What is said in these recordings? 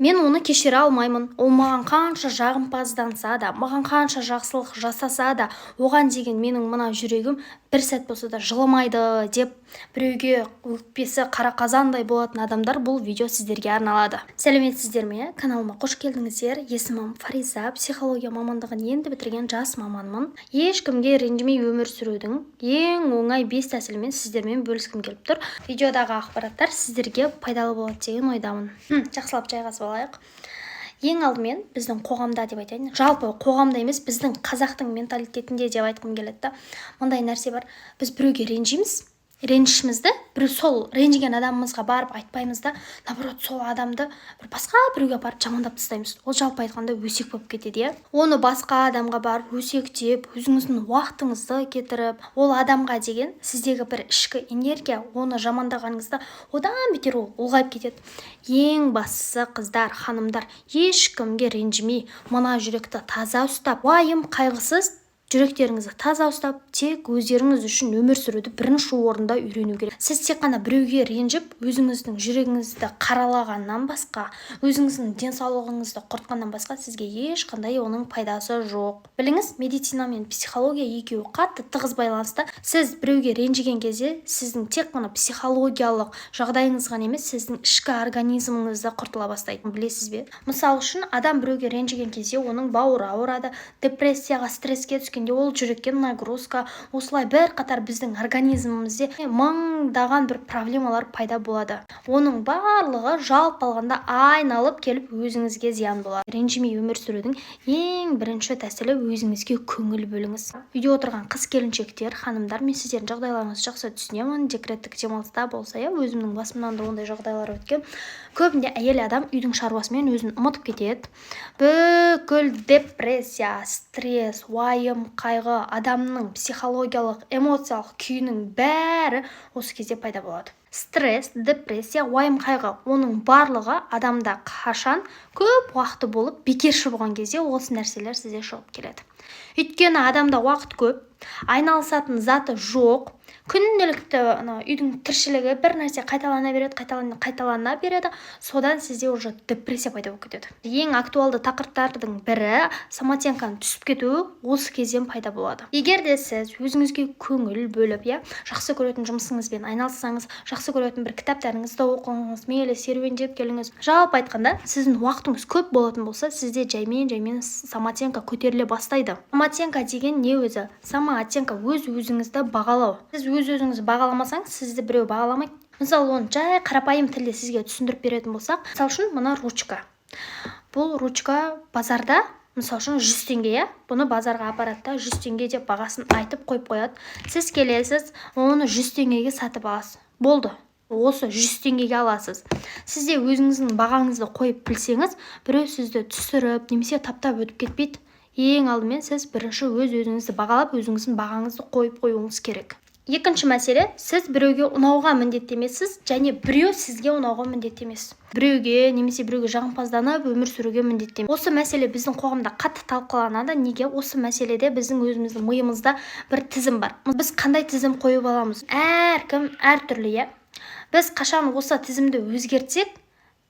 Мен оны кешіре алмаймын. Ол маған қанша жағымпазданса да, маған қанша жақсылық жасаса да, оған деген менің мына жүрегім бір сәт болса да жылымайды деп, біреуге өкпесі қара қазандай болатын адамдар, бұл видео сіздерге арналады. Сәлеметсіздер ме? Каналыма қош келдіңіздер! Есімім Фариза, психология мамандығын енді бітірген жас маманмын. Ешкімге ренжімей өмір сүрудің ең оңай бес тәсілімен сіздермен бөліскім келіп тұр. Видеодағы ақпараттар сіздерге пайдалы болады деген ойдамын. Жақсылап жайғасып алайық. Ең алдымен, біздің қоғамда деп айтайын, жалпы қоғамда емес, біздің қазақтың менталитетінде деп айтқым келеді да, мындай нәрсе бар: біз біреуге ренжиміз, ренішімізді бір сол ренжіген адамымызға барып айтпаймыз да, наоборот, сол адамды бір басқа біреуге апарып жамандап тастаймыз. Ол жалпы айтқанда өсек болып кетеді, иә. Оны басқа адамға барып өсектеп, өзіңіздің уақытыңызды кетіріп, ол адамға деген сіздегі бір ішкі энергия, оны жамандағаныңызда одан бетер ол ұлғайып кетеді. Ең бастысы, қыздар, ханымдар, ешкімге ренжімей, мына жүректі таза ұстап, уайым қайғысыз жүректеріңізді таза ұстап, тек өздеріңіз үшін өмір сүруді бірінші орында үйрену керек. Сіз тек қана біреуге ренжіп, өзіңіздің жүрегіңізді қаралағаннан басқа, өзіңіздің денсаулығыңызды құртқаннан басқа сізге ешқандай оның пайдасы жоқ. Біліңіз, медицина мен психология екеуі қатты тығыз байланыста. Сіз біреуге ренжіген кезде сіздің тек қана психологиялық жағдайыңыз ғана емес, сіздің ішкі организміңіз де құртыла бастайды, білесіз бе? Мысалы үшін, адам біреуге ренжіген кезде оның бауыры ауырады, депрессияға, стресске түскенде ол жүрекке нагрузка, осылай бірқатар біздің организмімізде мыңдаған бір проблемалар пайда болады. Оның барлығы жалпы алғанда айналып келіп өзіңізге зиян болады. Ренжімей өмір сүрудің ең бірінші тәсілі: өзіңізге көңіл бөліңіз. Үйде отырған қыз келіншектер, ханымдар, мен сіздердің жағдайларыңызды жақсы түсінемін. Декреттік демалыста болса, иә, өзімнің басымнан да ондай жағдайлар өткен. Көбінде әйел адам үйдің шаруасымен өзін ұмытып кетеді. Бүкіл депрессия, стресс, уайым қайғы, адамның психологиялық, эмоциялық күйінің бәрі осы кезде пайда болады. Стресс, депрессия, уайым қайғы, оның барлығы адамда қашан көп уақыты болып, бекерші болған кезде осы нәрселер сізде шығып келеді. Өйткені адамда уақыт көп, айналысатын заты жоқ, күнделікті ана үйдің тіршілігі, бір нәрсе қайталана береді, қайталана береді. Содан сізде уже депрессия пайда болып кетеді. Ең актуалды тақырыптардың бірі, самооценканың түсіп кетуі осы кезден пайда болады. Егер де сіз өзіңізге көңіл бөліп, иә, жақсы көретін жұмысыңызбен айналыссаңыз, жақсы көретін бір кітаптарыңызды оқыңыз, мейлі серуендеп келіңіз, жалпы айтқанда, сіздің уақытыңыз көп болатын болса, сізде жаймен жаймен самооценка көтеріле бастайды. Самооценка деген не өзі? Самооценка — өз өзіңізді бағалау. Сіз өз өзіңізді бағаламасаңыз, сізді біреу бағаламайды. Мысалы, оны жай қарапайым тілде сізге түсіндіріп беретін болсақ, мысалы үшін, мына ручка. Бұл ручка базарда, мысалы үшін, 100 теңге, иә. Бұны базарға апарады да, 100 теңге деп бағасын айтып қойып қояды. Сіз келесіз, оны 100 теңгеге сатып аласыз. Болды, осы 100 теңгеге аласыз. Сіз де өзіңіздің бағаңызды қойып білсеңіз, біреу сізді түсіріп немесе таптап өтіп кетпейді. Ең алдымен сіз бірінші өз өзіңізді бағалап, өзіңіздің бағаңызды қойып қоюыңыз керек. Екінші мәселе: сіз біреуге ұнауға міндетті емессіз және біреу сізге ұнауға міндетті емес. Біреуге немесе біреуге жағымпазданып өмір сүруге міндетті емес. Осы мәселе біздің қоғамда қатты талқыланады. Неге? Осы мәселеде біздің өзіміздің миымызда бір тізім бар. Біз қандай тізім қойып аламыз? Әркім әртүрлі, иә. Біз қашан осы тізімді өзгертсек,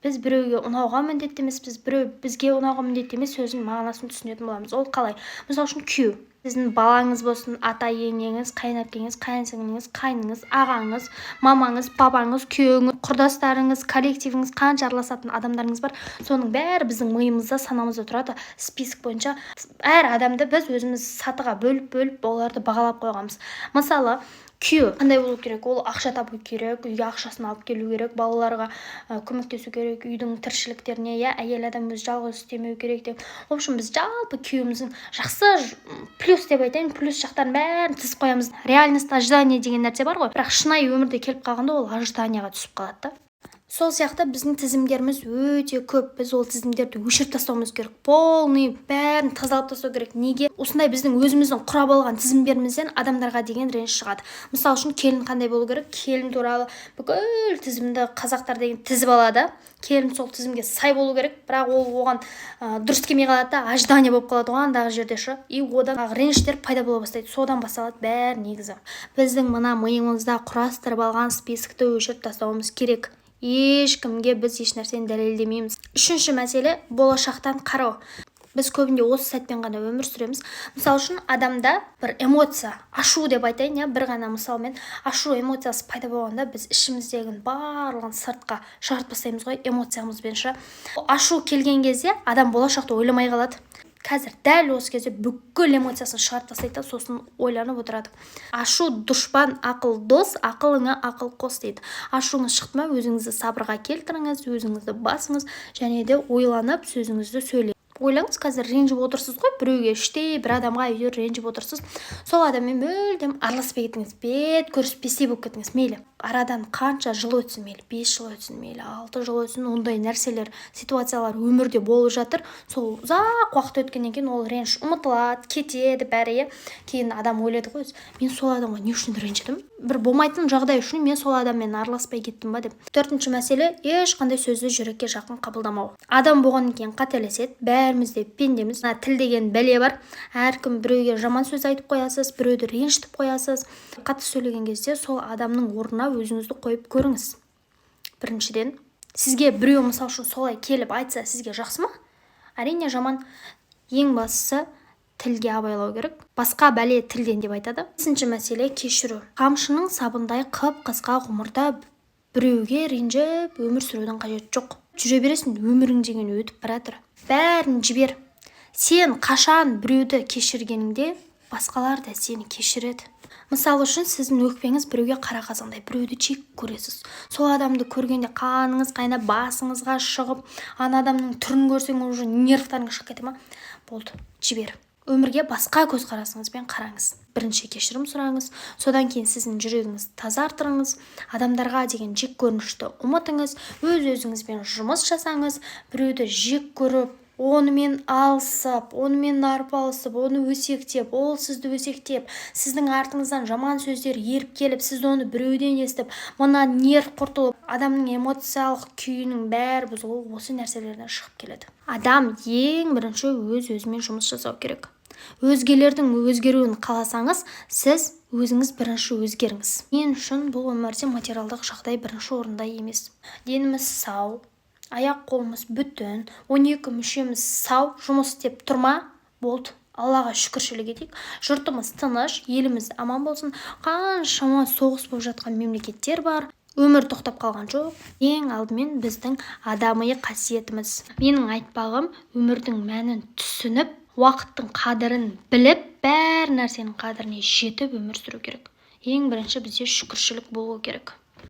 біз біреуге ұнауға міндетті емеспіз, біреу бізге ұнауға міндетті емес сөзінің мағынасын түсінетін боламыз. Ол қалай? Мысалы үшін, күйеу, сіздің балаңыз болсын, ата енеңіз, қайын әпкеңіз, қайын сіңліңіз, қайныңыз, ағаңыз, мамаңыз, папаңыз, күйеуіңіз, құрдастарыңыз, коллективіңіз, қанша араласатын адамдарыңыз бар, соның бәрі біздің миымызда, санамызда тұрады. Список бойынша әр адамды біз өзіміз сатыға бөліп бөліп оларды бағалап қойғанбыз. Мысалы, күйеу қандай болу керек? Ол ақша табу керек, үйге ақшасын алып келу керек, балаларға көмектесу керек, үйдің тіршіліктеріне, иә, әйел адам өзі жалғыз істемеу керек деп. В общем, біз жалпы күйеуіміздің жақсы, плюс деп айтайын, плюс жақтарын бәрін тізіп қоямыз. Реальность, ожидание деген нәрсе бар ғой, бірақ шынайы өмірде келіп қалғанда ол ожиданияға түсіп қалады да. Сол сияқты біздің тізімдеріміз өте көп. Біз ол тізімдерді өшіріп тастауымыз керек, полный бәрін тазалап тастау керек. Неге? Осындай біздің өзіміздің құрап алған тізімдерімізден адамдарға деген реніш шығады. Мысалы үшін, келін қандай болу керек? Келін туралы бүкіл тізімді қазақтар деген тізіп алады. Келін сол тізімге сай болу керек, бірақ ол оған дұрыс келмей қалады да, ожидание болып қалады ғой андағы жерде ше, и одан реніштер пайда бола бастайды. Содан басталады бәрі негізі. Біздің мына миымызда құрастырып алған списокті өшіріп тастауымыз керек. Ешкімге біз еш нәрсені дәлелдемейміз. Үшінші мәселе – болашақтан қарау. Біз көбінде осы сәтпен ғана өмір сүреміз. Мысалы үшін, адамда бір эмоция, ашу деп айтайын, иә, бір ғана мысалмен. Ашу эмоциясы пайда болғанда, біз ішіміздегінің барлығын сыртқа шығарып тастаймыз ғой эмоциямызбен ше. Ашу келген кезде адам болашақты ойламай қалады. Қазір, дәл осы кезде бүкіл эмоциясын шығарып тастайды да, сосын ойланып отырады. Ашу – дұшпан, ақыл – дос, ақылыңа ақыл қос дейді. Ашуыңыз шықты ма, өзіңізді сабырға келтіріңіз, өзіңізді басыңыз және де ойланып сөзіңізді сөйлеңіз. Ойлаңыз, қазір ренжіп отырсыз ғой біреуге, іштей бір адамға әйтеуір ренжіп отырсыз. Сол адаммен мүлдем араласпай кетіңіз, бет көріспестей болып кетіңіз. Мейлі, арадан қанша жыл өтсін, мейлі 5 жыл өтсін, мейлі 6 жыл өтсін, ондай нәрселер, ситуациялар өмірде болып жатыр. Сол ұзақ уақыт өткеннен кейін ол реніш ұмытылады, кетеді бәрі, иә. Кейін адам ойлайды ғой: «Мен сол адамға не үшін ренжідім? Бір болмайтын жағдай үшін мен сол адаммен араласпай кеттім ба?» – деп. Төртінші мәселе – ешқандай сөзді жүрекке жақын қабылдамау. Адам болғаннан кейін қателеседі, бәріміз де пендеміз. Мына тіл деген бәле бар. Әркім біреуге жаман сөз айтып қоясыз, біреуді ренжітіп қоясыз. Қатты сөйлеген кезде сол адамның орнына өзіңізді қойып көріңіз. Біріншіден, сізге біреу, мысалы үшін, солай келіп айтса, сізге жақсы ма? Әрине, жаман. Ең бастысы, тілге абайлау керек. Басқа бәле тілден деп айтады. Бесінші мәселе – кешіру. Қамшының сабындай қып қысқа ғұмырда біреуге ренжіп өмір сүрудің қажеті жоқ. Жүре бересің, өмірің деген өтіп бара жатыр. Бәрін жібер. Сен қашан біреуді кешіргеніңде, басқалар да сені кешіреді. Мысалы үшін, сіздің өкпеңіз біреуге қара қазандай, біреуді жек көресіз. Сол адамды көргенде қаныңыз қайнап, басыңызға шығып, ана адамның түрін көрсең, уже нервтарың шығып кете ма? Болды, жібер. Өмірге басқа көзқарасыңызбен қараңыз. Бірінші кешірім сұраңыз, содан кейін сіздің жүрегіңізді тазартыңыз, адамдарға деген жек көрінішті ұмытыңыз, өз өзіңізбен жұмыс жасаңыз. Біреуді жек көріп, онымен алысып, онымен арпалысып, оны өсектеп, ол сізді өсектеп, сіздің артыңыздан жаман сөздер еріп келіп, сіз оны біреуден естіп, мына нерв құртылып, адамның эмоциялық күйінің бәрі бұзылуы осы нәрселерден шығып келеді. Адам ең бірінші өз өзімен жұмыс жасау керек. Өзгелердің өзгеруін қаласаңыз, сіз өзіңіз бірінші өзгеріңіз. Мен үшін бұл өмірде материалдық жағдай бірінші орында емес. Деніміз сау, аяқ қолымыз бүтін, 12 мүшеміз сау жұмыс істеп тұр ма, болды, Аллаға шүкіршілік етейік. Жұртымыз тыныш, еліміз аман болсын. Қаншама соғыс болып жатқан мемлекеттер бар, өмір тоқтап қалған жоқ. Ең алдымен біздің адами қасиетіміз. Менің айтпағым, өмірдің мәнін түсініп, уақыттың қадірін біліп, бәр нәрсенің қадіріне жетіп өмір сүру керек. Ең бірінші бізде шүкіршілік болу керек.